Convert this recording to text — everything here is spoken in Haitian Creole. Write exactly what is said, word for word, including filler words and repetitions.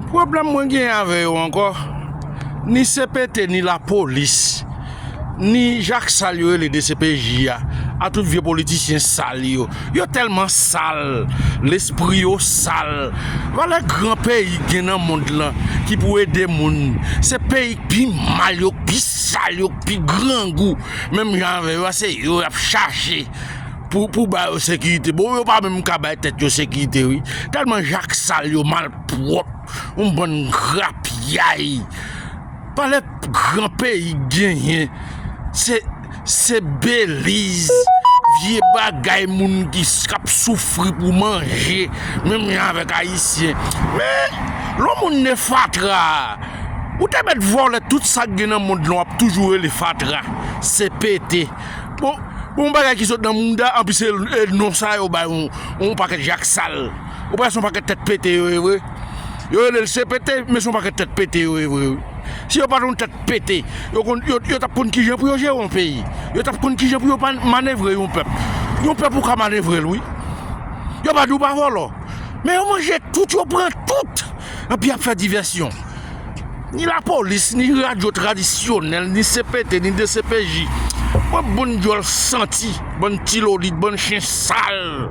Pwoblèm mwen gen avè yo ankò, ni C P T, ni lapolis, ni jak sal yo rele D C P J a, a tout vye politisyen sal yo. Yo tèlman sal, lespri yo sal. Valè gran peyi gen nan mond lan ki pou ede moun. Se peyi k pi mal yo, k pi sal yo, k pi grangou. Menm jan avè yo a, se yo y ap chache pou, pou ba yo sekirite. Bon, yo pa menm ka bay tèt yo sekirite, wi. Tèlman jak sal yo malpwòp, yon bann grapyay. Valè gran peyi genyen, se, se beliz, vye bagay moun ki s-, k ap soufri pou manje, menm jan avèk Ayisyen. Men, lè yon moun ne fatra, ou te mèt vòlè tout sa k gen nan mond lan, w ap toujou rele fatra, C P T. Bon, bon, yon bagay ki sot nan mouda, anpi se, e, non sa yo bay yon, yon pakèt jak sal. Ou pa se yon pakèt tèt pete yo ye vre. Yo rele l C P T, men se yon pakèt tèt pete yo ye vre, wi. Si yo pa t yon tèt pete, yo konn, yo, yo t ap konn kijan pou yo jere yon peyi. Yo t ap konn kijan pou yo pa manevre yon pèp. Yon pèp ou ka manevre l, wi. Yo pa di w pa vòlò. Men yo manje tout, yo pran tout. Anpi y ap fè divèsyon. Ni lapolis, ni radyo tradisyonèl, ni C P T, ni D C P J. Mwen bann djòl santi, bann ti lolit, bann chen sal.